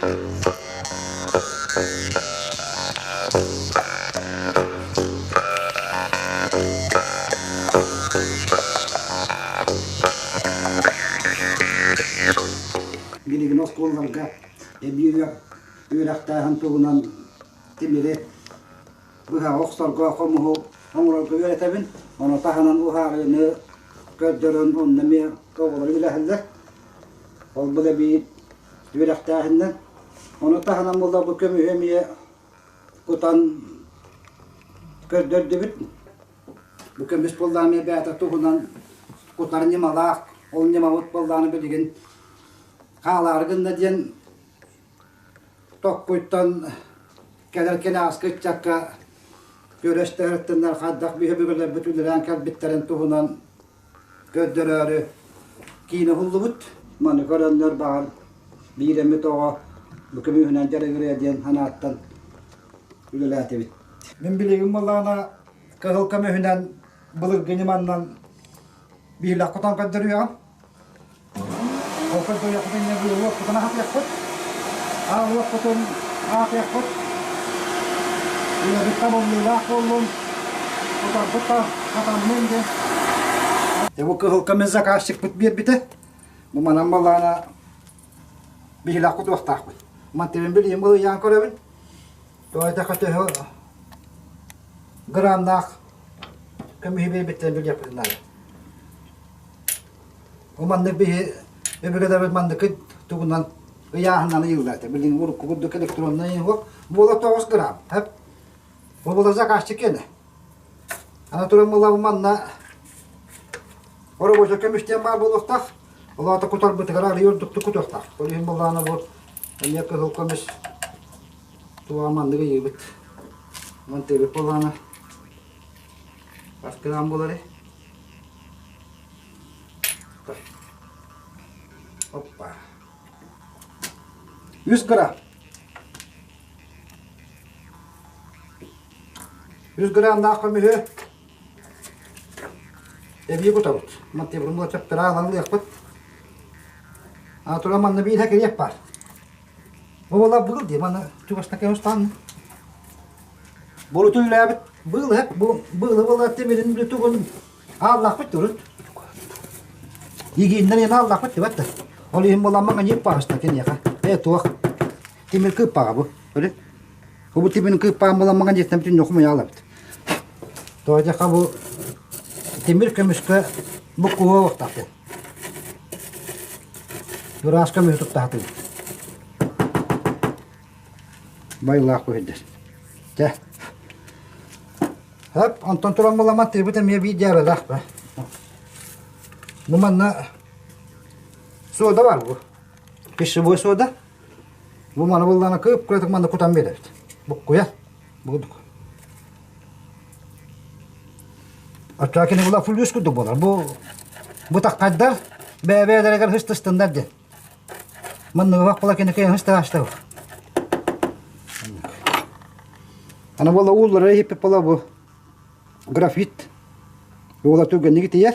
Билигин оскуолаларга эбии үөрэхтээһин туһунан тимири быһа охсорго хомуһу оҥорорго үөрэтэбин. Ону таһынан уһаарыыны көрдөрөн онно эмиэ оҕолор үлэһэллэр. Ол бу эбии үөрэхтээһиннэн. Ону таһынан буолла бу көмүһү эмиэ кутан көрдөрдүбүт. Бу көмүс буоллаҕына эмиэ бэйэтэ туһунан кутар ньымалаах. Ол ньымабыт буоллаҕына билигин хаалаары гынна диэн Токкуйтан кэлэр кэнэҕэски ыччакка күрэстэһэртэннэр хайдах биһи өбүгэлэрбит үлэлээн кэлбиттэрин туһунан көрдөрөөрү киинэ уһуллубут. Маны көрөннөр баҕар биир эмит оҕо бу көмүһүнэн дьарыгырыа диэн санааттан үлэлээтибит. Мин билигин буоллаҕына кыһыл көмүһүнэн былыргы ньыманнан биһилэх кутан көрдөрүөҕүм. Ол көрдөрүөхпүт иннинэ бу уоппутун аһатыахпыт. Аа уоппутун аһатыахпыт. Үлэбит табыллыылаах буоллун, утарбыт да хатаннын диэн. Дьэ бу кыһыл көмүс заказчикпыт биэрбитэ. Бу манан балаана биһилэх кутуохтаахпыт. Мантыбын билиим ылыйаан көрөбүн. Тоҕо этэххэ төһө грамнаах көмүһү биэрбиттэрин билиэхпитин наада. Бу маннык биһи өбүгэлэрбит маннык тугунан ыйааһыннан ыйыллар этэ. Билигин урукку курдук электроннай уһук буола 9 грамм. Хэп. Бу була заказчик киэнэ. Аны туран була манна оробуоча көмүс диэн баар буолуохтаах. Ол аата кутарбытыгар арыый ордуктук кутуохтаах. Ол иһин буоллаҕына бу эмиэ кыһыл көмүс туоҕа маннык ыйыыбыт. Мантыыбыт буоллаҕына хас грамм буоларый? Оппа. Үс грамм. Үс граммнаах көмүһү эбии кутабыт. Мантыбын буолчаптара ылан ылыахпыт. А тура манна биир кириэп бар. Бу буола быыл дии, манна чугастака устаан. Бурутун үлээбит быыл эп, бу быылы буола тимирин бүтүгүн Ааллаахпыт турут. Игииннэр иэн ааллаахпыт дибэт да. Ол иһин буоламмаҥа ньип баҕаста киниэхэ. Ээ туох. Тимир кыыппаҕа бу. Көрү. Бу тимир кыыппаҕын буоламмаҥа дьиэттэн бүтүн ньохумуйа аалабыт. Тоҕо диэххэ бу тимир көмүскэ бу куһуо уохтаах диэн. Ыраас көмүһү туттаһатыҥ. Байылаах быһыйдар. Чэ. Хөп, онтон туран буламан тыыбыт эмиэ биир дьээбэлээх ба. Бу манна суода бар бу. Пищевой суода. Бу маны буллана кып кыратык манна кутан биэрэбит. Буккуйа. Будук. Оччоҕо кини була флюс курдук буолар. Бу бу таххайдар бэйэ-бэйэлэригэр хыстыстыннар диэн. Манныгы була кини кыйан хыстаастабы. Аны буола ууллара иһиппит буола бу графит. Уола түргэнник итийэр.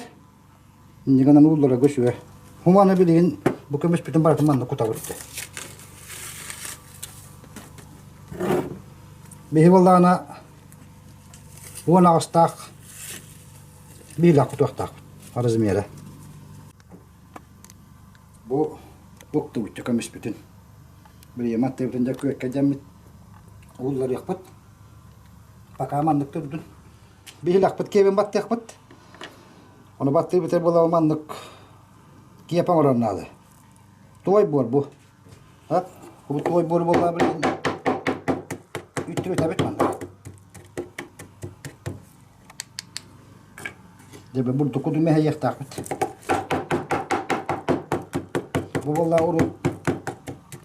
Иннигэнэн ууллара көсүө. Хуманы билигин бу көмүспүтүн барытын манна кутабыт. Биһи буоллаҕына 18-таах биилээх кутуохтаахпыт размера. Бу уктубучча көмүспүтүн билигин аттыбытын дьэ күөккэ дьэммит уулларыахпыт. Пока маннык турдун. Биһилэхпит киэбин баттыахпыт. Ону баттыыбыт буола маннык киэп оҥорор наада. Туой буор бу. Ат, бу туой буор буолла билигин үттүрүтэбит манна. Дьэ бурдук кудум эһэйиэхтээхпит. Бу буолла урут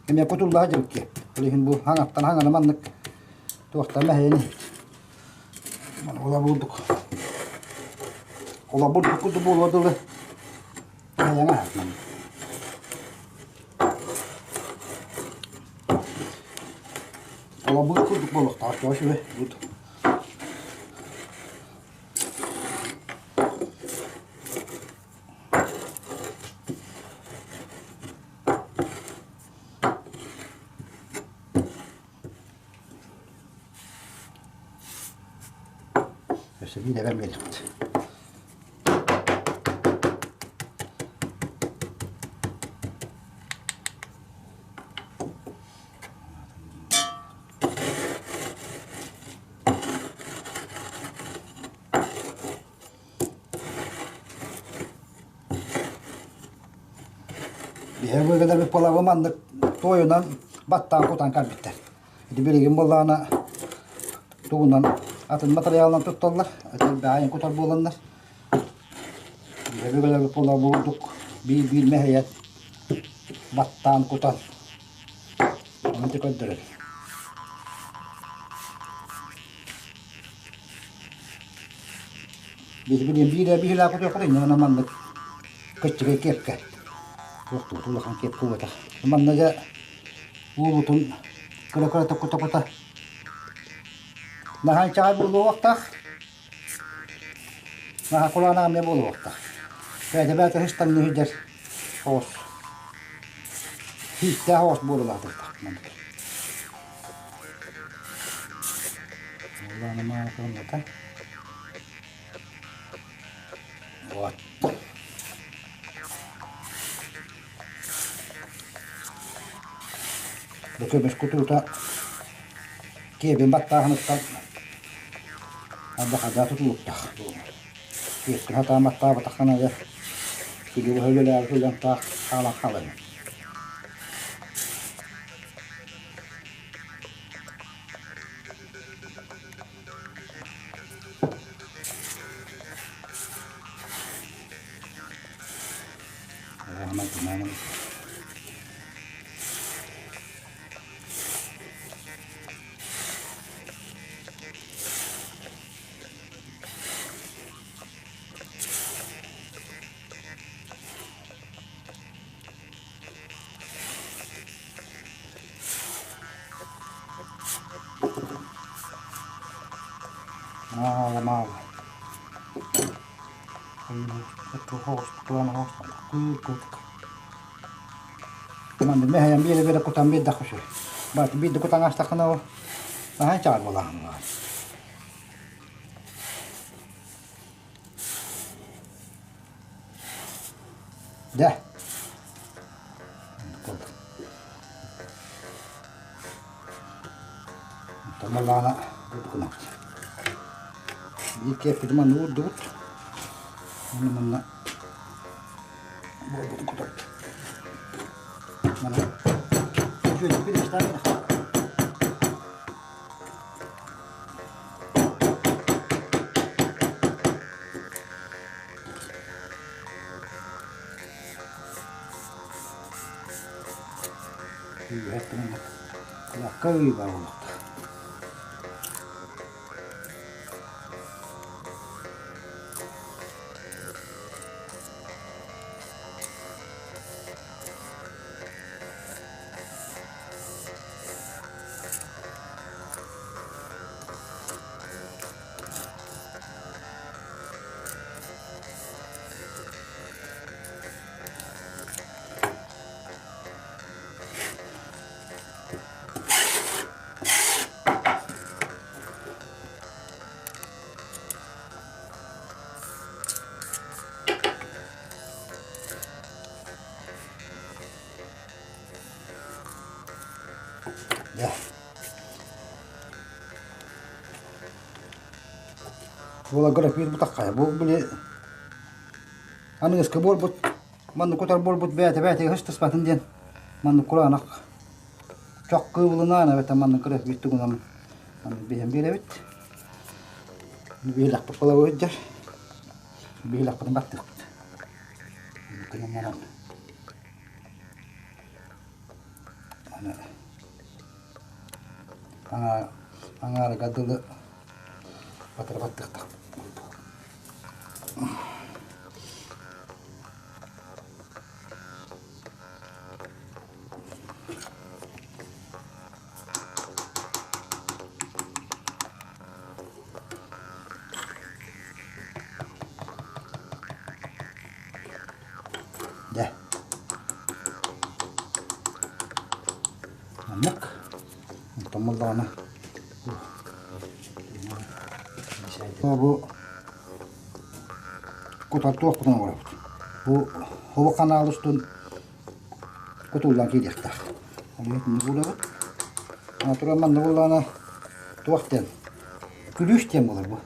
эмиэ кутуллаа дьыбыкки. Ол иһин бу хаҥаттан хаҥаны маннык туохтан мэһэйэн иһит. Ола бурдук. Ола бурдук курдук буолуо дылы. Мэһэйэн аһат маннык. Ола бурдук курдук буолуохтаах. Тоҕо үчүгэй бурдук. Өссө биир эбэн биэриэхпит. Биһиги быыгыдабыт половы маннык туойунан баттаан кутан кэлбиттэр. Ити билигин буоллаҕына тугунан атын матырыйаалынан тутталлар, элбэҕин кутар буоланнар. Биһиги быыгыдабыт половы бурдук биир-биир мэһэйэн баттаан кутан ону ити көрдөрөр. Биһиги биир биһилээх кутуохпут инньэ маннык кыччыгый киэпкэ туохтуут улахан киэп буолбатах. Манна дьэ уубутун кыра-кыра токута-кута наһаа инчэҕэй буолуохтаах, наһаа кураанах эмиэ буолуохтаах. Бэйэтэ-бэйэтэ сыстаҥныы сылдьар оҕус, сииктээх оҕус буолуохтаах маннык. Вот. Бу көмүс кутуута киэбин баттааһыныттан ардахарда тутулуктаах. Киэптин сатаан баттаабатаххына дьэ күлүгү үлэлээбит үлэм таах хаалан хаалар. Маала-маала Манна мэһэйэн биэрэ-биэрэ кутан биэрдэххэ үчүгэй. Бааты биирдэ кутан аастаххына ол наһаа чаҕар буолааһын баар. Дьэ. Тамалаана гынабыт. Биир киэппитин манна уурдубут. Уонна манна буолбутун кутабыт. Манна үчүгэйдик ыстаан Кылакка ыйбар олохтоох. Дьэ. Буола графит бутаххайа. Бу били аныгыскы буолбут маннык кутар буолбут бэйэтэ бэйэтигэр сыстыспатын диэн маннык кураанах чох кыыбылынаан эбэтэр маннык графит тугунан маннык биһэн биэрэбит. Биһилэхпит половой сылдьар. Биһилэхпитин баттыахпыт. Гынан баран Аҥаарыга дылы батары баттыахтаах. Дьэ. Маннык. Онтон буоллаҕына бу Кутар туохпутун оҥоробут. Бу хобо ханаал устун кутуллан киириэхтээх. Ону итинник уурабыт. Ана туран манна буоллаҕына туох диэн күлүүс диэн буолар бу.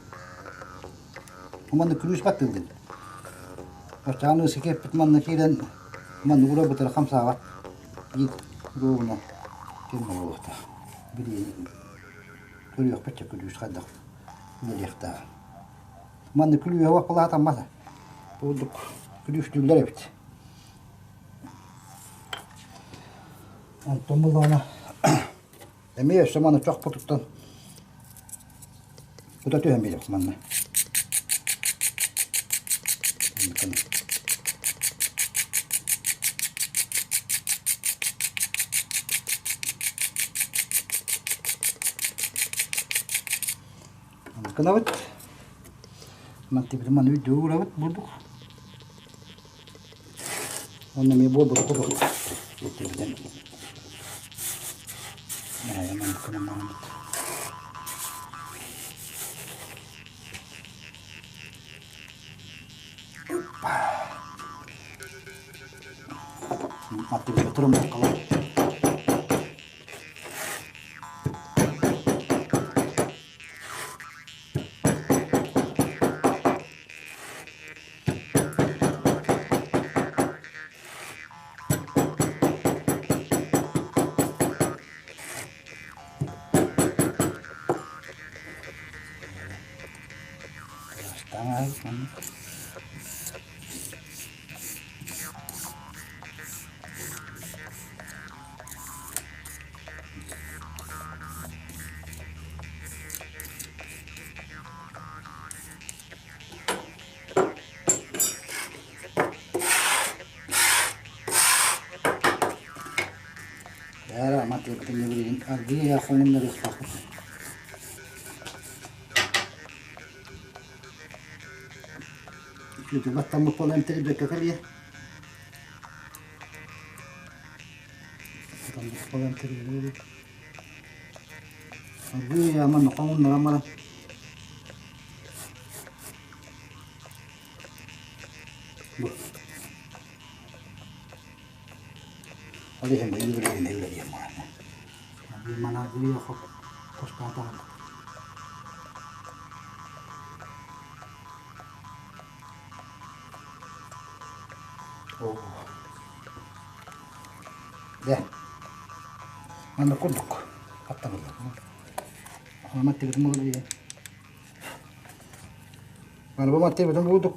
Манна күлүүс баттыыллын. Оччоҕо ысы киэппит манна киирэн манна уурабытыгар хамсаабат биир ровно ким буолуохтаах. Билиэн көрүөхпүт чэ күлүүс хайдах үлэлиэхтээх. Манна күлүүһэ уоппалаатаммата. Курдук күлүүстүүллэр эбит. Онтон буллаҕына эмиэ өссө маны чохпутуттан кута түһэн биэриэх манна. Гынабыт. Мантыбытын маны үрдүгү уурабыт бурдук. Онно эмиэ буолбут курдук. Итибитин маннык гынан бараммыт. Маттыбыта туруммаккалар. Бээрэ матыыбытын билигин аргыый хоҥуннарыахтаахпыт. Үчүгэй баттаммыт буолан эмтэрбэккэ кэлиэ. Аргыый манна хоҥуннаран баран бу ол иһин үлэлиэн үлэлиэн Мана аргыый хостаатаҕын Дьэ, манна курдук аттарыллар. Маттыбытын булар Маны бу маттыбытын булдук.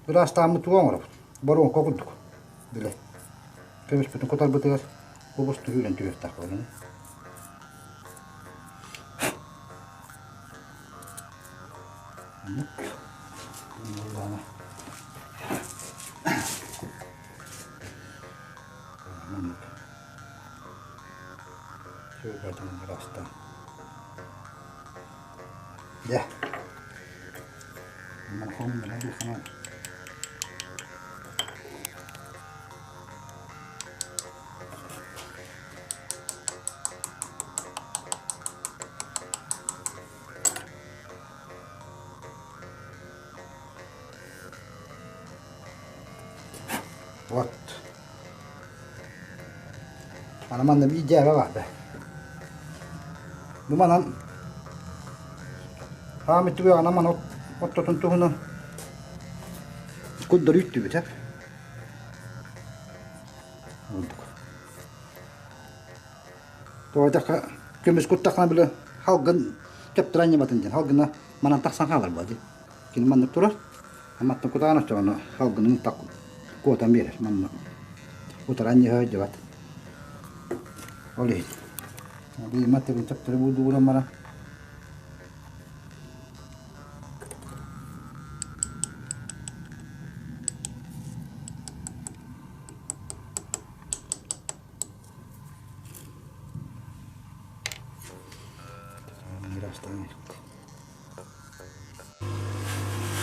Ыраастааммыт тугу оҥоробут? Боруоҥка курдук. Билэ. Көмүспүтүн кутарбытыгар кубус түһүүрэн түһүөхтээх буолан. Дьэ, Вот. Аны манна биир дьээбэ баар да. Бу манан хаамыт түгэҕинэ маны оттотун туһунан курдары үттүбүт э. Курдук. Тоҕо көмүс куттаххына били халгын кэптэрэн ньыматын диэн халгына манан тахсан хаалар буо дии. Кини маннык турар. Аматтан кутаан оччоҕуна халгынын так куотан биэрэр. Манна утаран ньыһа сылдьыбат. Ол иһин. Биир маттыбын чаптары буурдугуран баран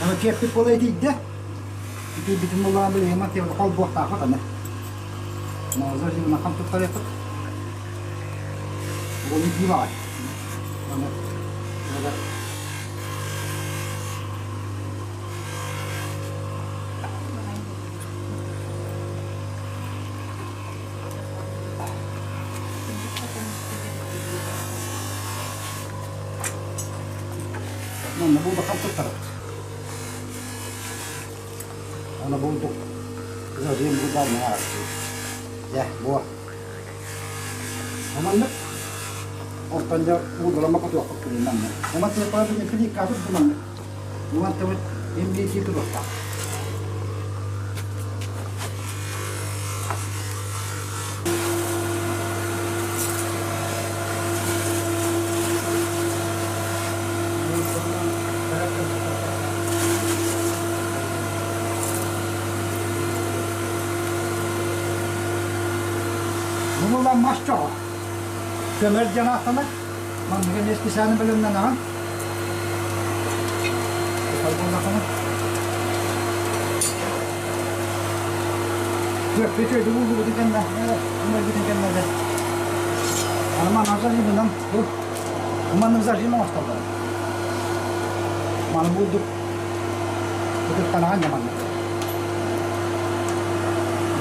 Аны киэппит буола итийдэ. Итийбитин буллаҕына билигин мантыйабыт холбуохтаахпыт аны. Моза жигунахан туттарыахпыт. Ол итии баҕай. Аны. Манна булдукка туттарабыт. Аны булдук зажим бударны Дьэ, буо. Маннык Онтон дьэ уулларама хотуохпут күнүн маннык. Ама тыаппаатын пиликкаабыт бу маннык. Мантыбыт имбиитии туруохтаах. Бу мас чоҕо. Көмөр дьон ааттанар. Манныгы эмиэ специально бэлэмнэнэҕин. Буоллахына. Күөппүт ууллубутун кэннэ, умайбытын кэннэ дэ. Аны манан зажимынан, бу маннык зажим оҥостоллор. Маны булдук. Ытыктанаҕын дьэ маннык.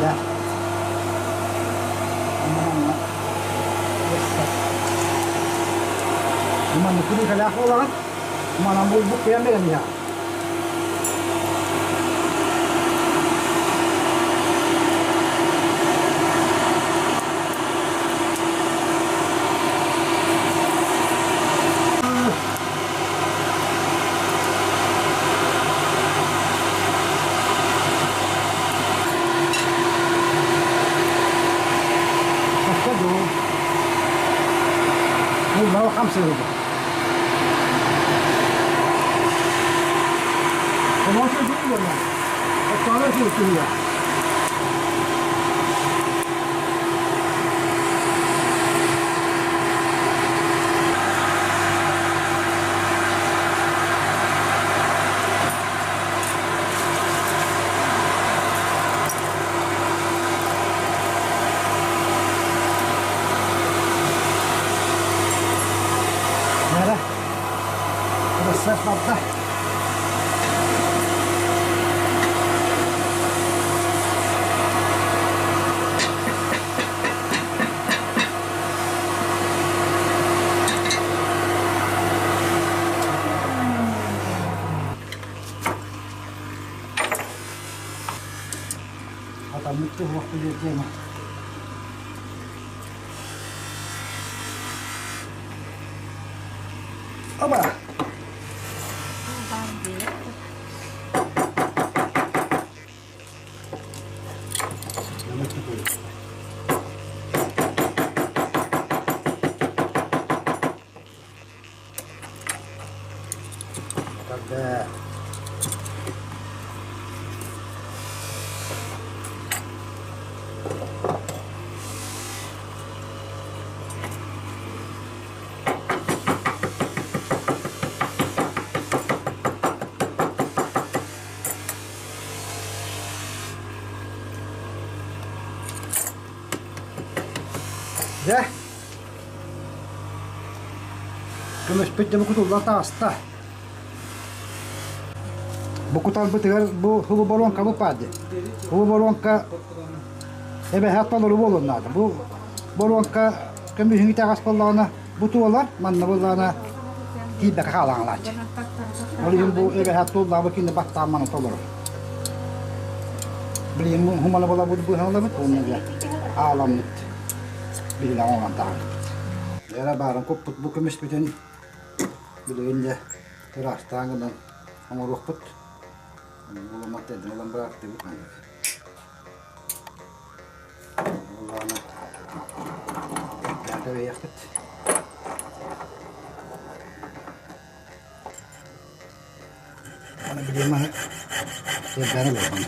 Да. Манна Маннык күлүүкэлээх буолаҕын. Манан булбут кыйан бэрэн иһэҕин. Мал хамсыырга. Онон сөбүлү Оттоно сүртүһүө. Нэрэ, процесс барда. Атаммыт туһуох билиэтиэмэ. Оба! Тогда Дьэ, көмүспүт дьэ бу кутуллан таҕыста. Бу кутарбытыгар бу хулуборуоҥка бу паады. Хулуборуоҥка эбэһээт толору буолуон наада. Бу боруоҥка көмүһүн итэҕэс буоллаҕына бу туолар, манна буоллаҕына тиийбэккэ хаалаҥалааччы. Ол иһин бу эбэһээт туоллаҕа кинини баттаан маны толорор. Билигин хумана буолабыт быһалабыт уонна дьэ ааламмыт биһилэҕи оҥорон таһаарбыт. Эрэ баарын куппут бу көмүспүтүн билигин дьэ ыраастаан гынан оҥоруохпут. Буламат эрдэн ылан бырааттыыбыт маннык. Буоллаҕына кэбиһиэхпит. Аны билиэм аһы сиэрдээн олорбун.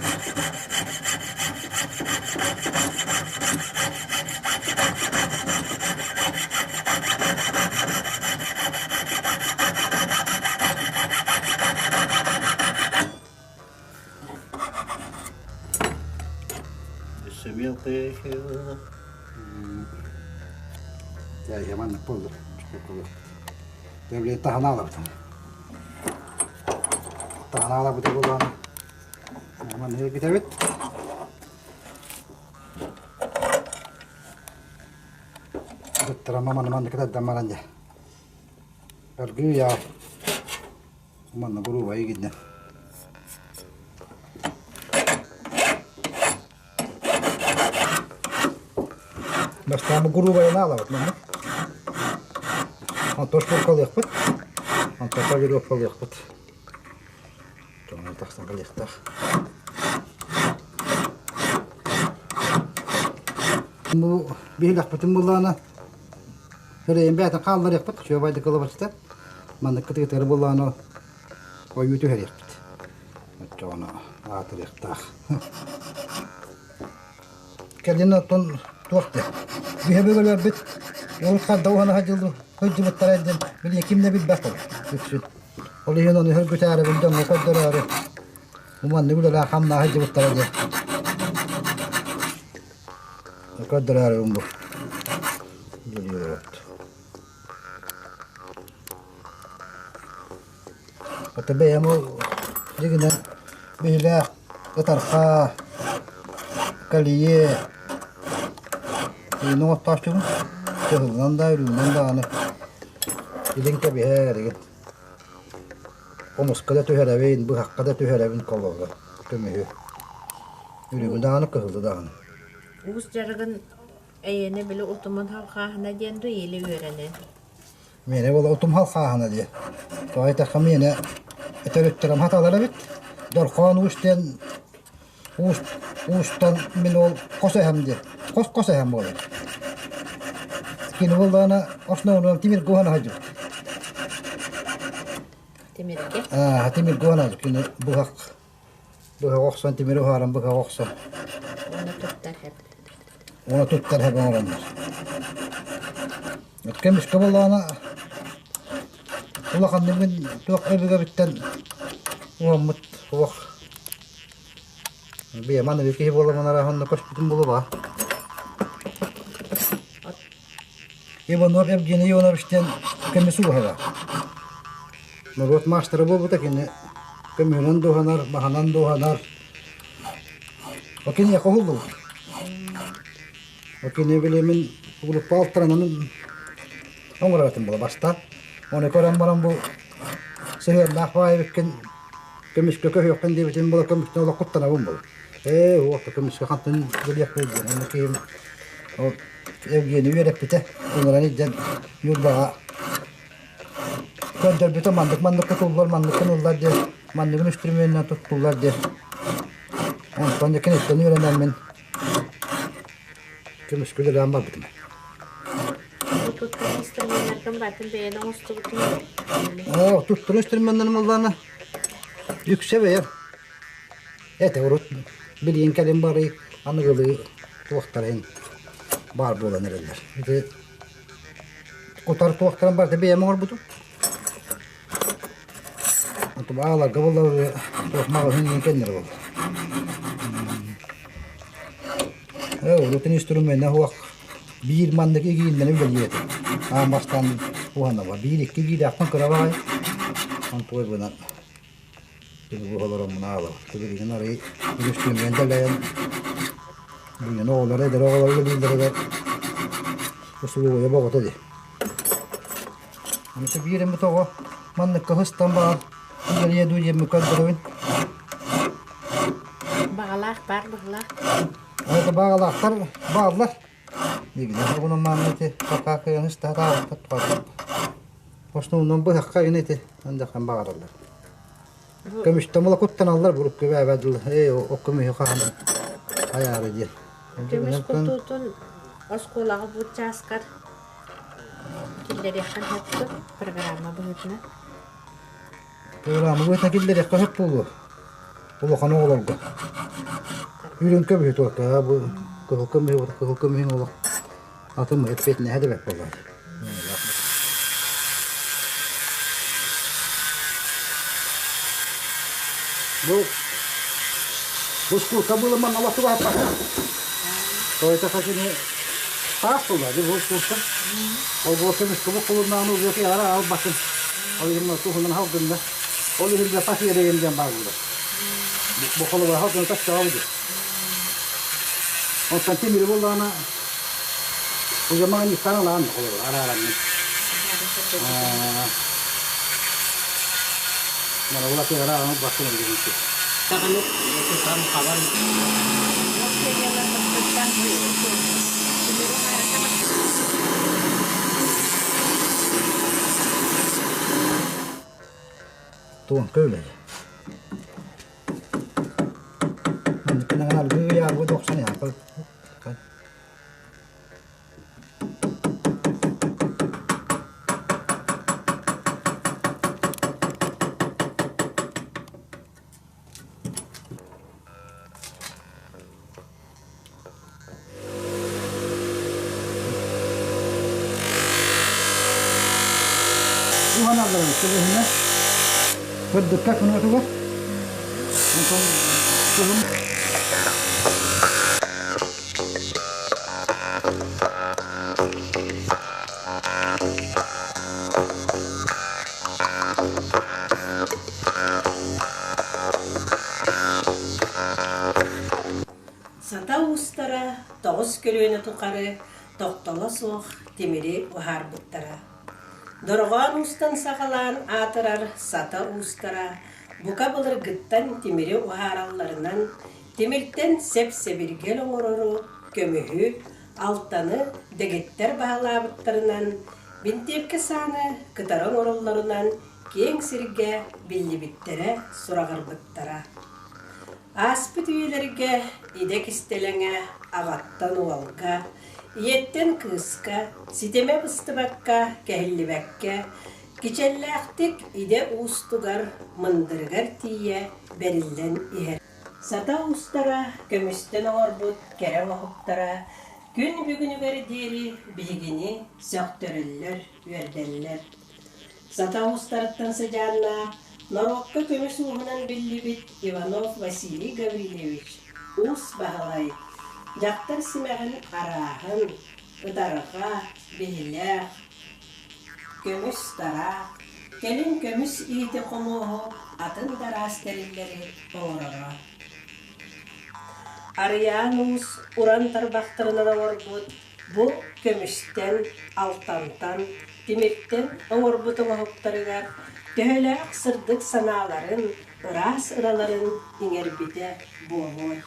Дьэ, маннык буоллар. Дьэ, таһына алабытын. Таһына алабыты булан, маннык бүтэбит. Ыттарама маны маннык тардан баран дьэ. Өргүү яа. Манна грубай гиннэ. Бастаан грубайын аалабыт манна. Онтон шкуркалыахпыт. Онтон полировкалыахпыт. Дьоҥҥо тахсан кэлиэхтээх. Бу биһилэхпитин буллаҕына Эрэйин бэйэтин хаалларыахпыт, үчүгэй кылабаччыта. Маннык кытыытыгар буллаҕына ойуу түһэриэхпит. Оччоҕуна аатырыахтаах. Кэлин оттон туох диэн Биһэ бөгөлөрбүт урут ханна уһана сылдьыбыттара диэн билигин ким да билбэт ол үксүн. Ол иһин ону сөргүтээрибин дьоҥҥо көрдөрөөрү бу маннык үлэлээх хамнаһа сылдьыбыттара диэн көрдөрөөрүбүн бу үлэлиир Ата бэйэм ол дьигинэн биһилээх ытарха кэлийэ иин оҥоттооччубун кыһылынан да үрүҥүнэн даҕаны илин кэбиһэр игин хомуска да түһэрэбин быһахха да түһэрэбин колоҕо көмүһү үрүҥү даҕаны кыһылы даҕаны Уус дьарыгын эйиэнэ били утумун халхааһына диэн дуу или үөрэнэн Миэнэ буола утумһал хааһына диye. Тоҕо эттэххэ миэнэ төрүттэрим хаталар эбит. Дорхоон уус диэн уус уустан мин ол хос эһэм диэн. Хос хос эһэм буолар. Кини буоллаҕына основнуон тимир гуһана сылдьыбыт. Тимиргэ? Аа, тимир гуһана кини быһах быһах охсон тимири уһааран быһах охсон. Уонна туттар хэп. Уонна туттар хэп оҥороннор. Көмүскэ буоллаҕына улаханнык мин туох өбүгэбиттэн уһаммыт суох. Бэйэм аныгы киһи буоламмын арааһынна көспүтүм буолуо Иванов Евгений Иванович диэн көмүс ууһаҕа. Норуот маастара буолбута кини көмүһүнэн дууһанар, маһынан дууһанар. О киниэхэ уһуллубут. О кини били мин группа алтаранан оҥорор этим буола бастаан. Ону көрөн баран бу сыһыаннаах баайбыккын көмүскэ көһүөххүн диэбитин буола көмүстэн олох куттанабын буола. Ээ, уопта көмүскэ хантан билиэхпий диэн. Онно киһим ол Евгений үөрэппитэ. Ыҥыран илдьэн Ньурбаҕа көрдөрбүтэ маннык маннык тутуллар, манныккын ыллар диэн, манныгын үстүрүмүөнүнэн туттуллар диэн. Онтон киниттэн үөрэнэммин көмүскэ үлэлээн барбытым. Бу туттар инструменнаргын барытын бэйэн оҥостубутуҥ Оо, туттар инструменнарым ыллаана үксэ бэйэм. Этэ урут билигин кэлин барыы аныгылыы туохтарын баар буолан эрэллэр. Ити кутар туохтарын барыта бэйэм оҥорбутум. Онтум ааларга буолла туох маҕаһыын диэн кэннэр буолла. Ээ, урут инструмена суох биир маннык игииннэн үлэлиир этим. Аан бастаан уһанаба. Биир-икки игиилээхпин кыра баҕайы. Онтуой бынан Бу олороммун аалабыт. Билигин арый үстүүммүн дэлэйэн билигин оҕолор эдэр оҕолор үлэлииллэригэр усулуобуйа боҕото дии. Аны биир эмит оҕо манныкка сыстан баар үлэлиэ дуу диэммин көрдөрөбүн. Баҕалаах баар быһылаах. Это баҕалаахтар бааллар. Дигинэ тугунан маанна ити пока кыайан ыстаатаабыттар туһаллар. Основном быһахха ини ити андаххан баҕараллар. Көмүстэн була куттаналлар бурукку бээбэ дылы ээ окко мүһү хаһан айаары диэн. Көмүс кутуутун оскуолаҕа бу чааскар киллэриэххин сөп программа быһыытынан. Программа быһыытынан киллэриэххэ сөп буолуо. Улахан оҕолорго. Үрүҥ көмүһү туорта бу кыһыл көмүһү кыһыл көмүһүн олох атын эппиэтинэһэ да бэрт буоллар. Бу бу было манна латыбаппата. То это хасини таас буолла ди бу курка. Ол бу көмүскэ бу кулуннааны убуки ара албатын. Ол иһин туһунан халгында. Ол иһин да тас иэрейим диэн баар буолар. Бу холобура халгын тас чаҕабы Оттон тимири буллаҕына уже маҕанньыктаан ылаан холобура араараннын. Барабыла тыгара аны баттын өлгүрүнчү. Даҕаны тутан хабан. Туонка үлэйэ. Маннык алгыы яабы дохсан яапа. Уһаналларын сөбүһүнэ көрдүккэ күнүтүгэр онтон кыһын Сата уустара тоҕус көлүөнэ тухары тохтоло суох тимири уһаарбыттара. Дорҕоон уустан саҕалаан аатырар Сата уустара бука былыргыттан тимири уһааралларынан тимиртэн сэп-сэбиргэл оҥорору, көмүһү, алтаны дэгиттэр баһылаабыттарынан, бинтиэпкэ сааны кытары оҥороллорунан киэҥ сиргэ биллибиттэрэ, сураҕырбыттара. Ааспыт үйэлэргэ идэ кистэлэҥэ аҕаттан уолга, ийэттэн кыыска ситимэ быстыбакка, кэһиллибэккэ, кичэллээхтик идэ уустугар, мындырыгар тиийэ бэриллэн иһэр. Сата уустара көмүстэн оҥорбут кэрэ оҥоһуктара күн бүгүнүгэр диэри биһигини сөхтөрөллөр, үөрдэллэр. Сата уустарыттан сыдьааннаах, норуокка көмүс ууһунан биллибит Иванов Василий Гаврильевич Уус Баһылай дьахтар симэҕин арааһын, ытарҕа, биһилэх, көмүс тараах, кэлин көмүс иһити хомуоһу атын да араас тэриллэри оҥороро. Арыйаан Уус уран тарбахтарынан оҥорбут бу көмүстэн, алтантан, тимиртэн оҥорбут оҥоһуктарыгар төһөлөөх сырдык санааларын, ыраас ыраларын иҥэрбитэ буолуой.